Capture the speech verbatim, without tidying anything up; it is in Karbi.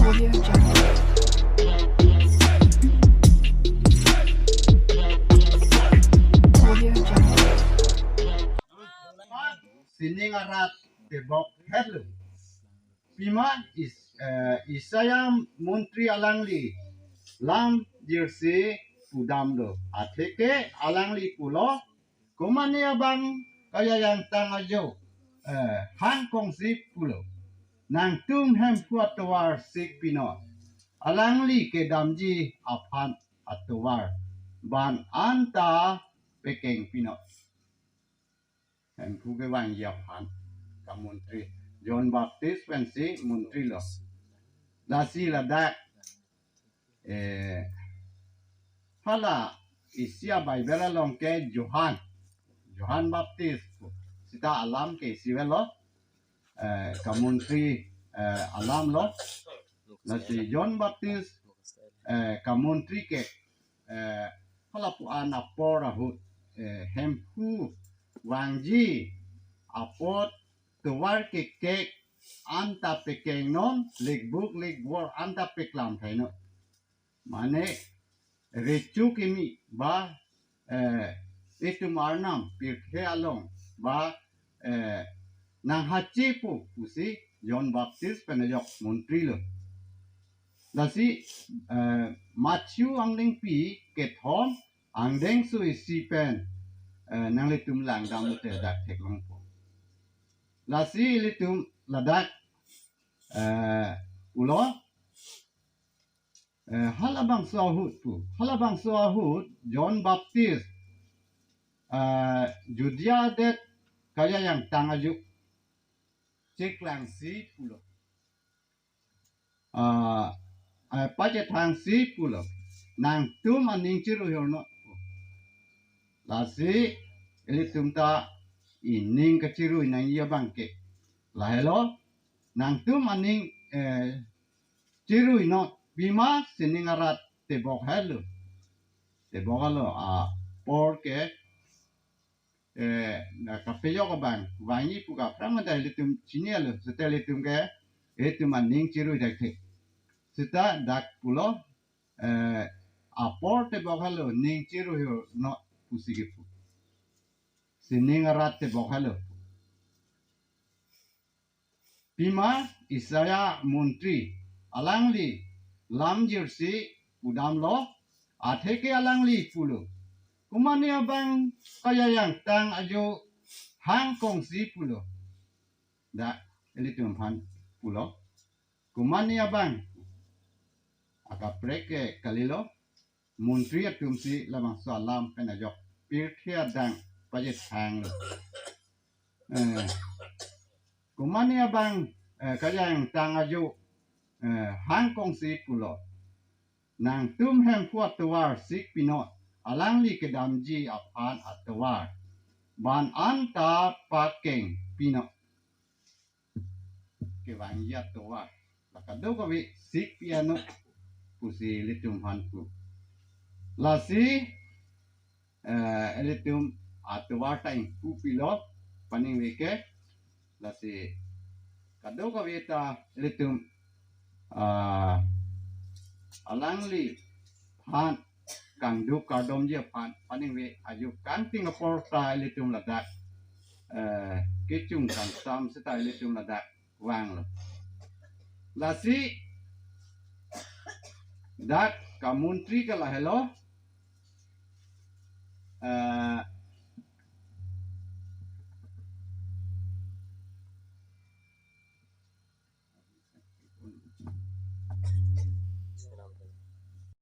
Audio Jungle. Audio Jungle. Sining arat tebok hetlo. Pima is, eh, Isaiah Montri alangli lam jirsi pudamlo. Atheke alangli pulo, komane abang kajajangtang ajo, eh, hangkongsi pulo. Nangtum hemphu atovar sik pinon. Alangli kedamji aphan atovar. Ban anta pekeng pinon. Hemphu kevangji aphan kamontri. John Baptist pensi montri lo. Lasi ladak, eh, hala isi a-Bible along ke Johan, Johan Baptist sita alam ke isi avelo, eh, kamontri, eh, alam lo. Lasi John Baptist, eh, kamontri ke, eh, halapu-an apor ahut, eh, hemphu vangji apot tovar kekek anta pekengnon, lekbuk lekbor anta peklamthainon. Mane recho kimi ba, eh, itum arnam pirthe along ba, eh, nanghachepo pusi John Baptist pen ajok montri lo. Lasi, eh, Matthew angdengpi kethom angdengso isi pen, eh, nanglitum langdam lote dak theklongpo. Lasi ilitum ladak, eh, pulo, eh, halabangso ahut pu. Halabangso ahut John Baptist, eh, Judea adet kajajangtang ajo cheklangsi pulo. Ah, eh, pachethangsi pulo. Nangtum aning chiruihornon. Lasi ilitum ta ining kachiruinangji abang ke lahelo. Nangtum aning, eh, chiruinon, pima sining arat tebok hetlo. Tebok alo apor ke, eh, na kapejok abang vangji pu ke aphrang mada ilitum chinilo, seta ilitum ke, ilitum aning chirui dakthe. Seta dak pulo, eh, apor tebok hetlo, ning chiruihornon pusi kipu. Sining arat tebok hetlo. Pima Isaiah montri alangli lam jirsi pudamlo, atheke alangli pulo, komane abang kajajangtang ajo hangkongsi pulo. Dak ilitum aphan pulo, komane abang. Akaprek ke kalilo, montri atumsi labangso alam pen ajok pirthe adang pachethanglo. Eh, komane abang, eh, kajajangtang ajo, eh, hangkongsi pulo. Nangtum hemphu atovar sik pinon, alangli kedamji aphan atovar. Ban anta pakeng pinon. Kevangji atovar. La kadokave sik pinon pusi ilitum aphan pu. Lasi, eh, ilitum atovar ta ingpu pilo paningve ke. Lasi kadokave ta ilitum, ah, alangliphan kangduk kardomji aphan paningve ajo kangting apor ta ilitum ladak, eh, kechung kangsam seta ilitum ladak vanglo. Lasi dak kamontri ke lahelo, eh,